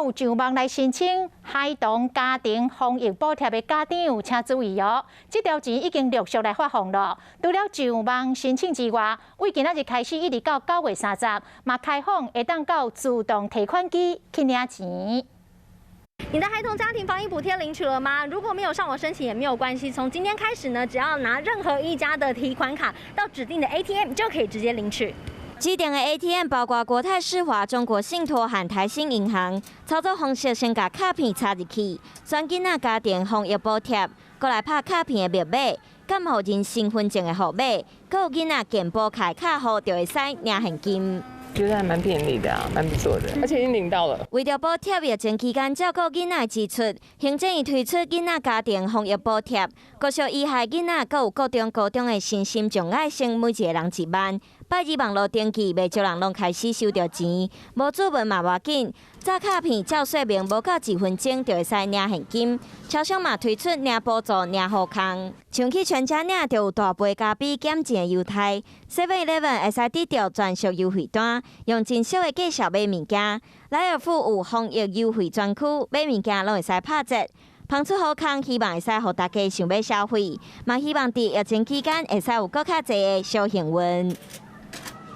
有上網來申請孩童家庭防疫補貼的家長，請注意哦，這條錢已經陸續來發放了。除了上網申請之外，為今仔日開始一直到9月30，嘛開放會當到自動提款機去領錢。你的孩童家庭防疫補貼領取了嗎？如果沒有上網申請也沒有關係，從今天開始呢，只要拿任何一家的提款卡到指定的 ATM 就可以直接領取。指定的 ATM 包括國泰世華、中國信託和台新銀行。操作方式先共卡片插入去，選囡仔家庭防疫補貼，閣來拍卡片的密碼，監護人身份證的號碼，閣有囡仔健保卡卡號，就會使領現金。覺得還蠻便利的啊，蠻不錯的，而且已經領到了。為著補貼疫情期間照顧囡仔的支出，行政院推出囡仔家庭防疫補貼，國小以下囡仔，閣有國中、高中的身心障礙生，每一個人1萬。拜二網路登記，袂少人攏開始收著錢，無指紋嘛無要緊，查卡片照說明，無夠1分鐘就會使領現金。超商嘛推出領補助、領好康，像去全家領就有大杯咖啡減錢的優待，Seven Eleven 會使得著專屬優惠單，用真俗的價數買物件。萊爾富有防疫優惠專區，買物件攏會使拍折。放出好康，希望會使予大家想欲消費，嘛希望佇疫情期間會使有閣較濟的小幸運。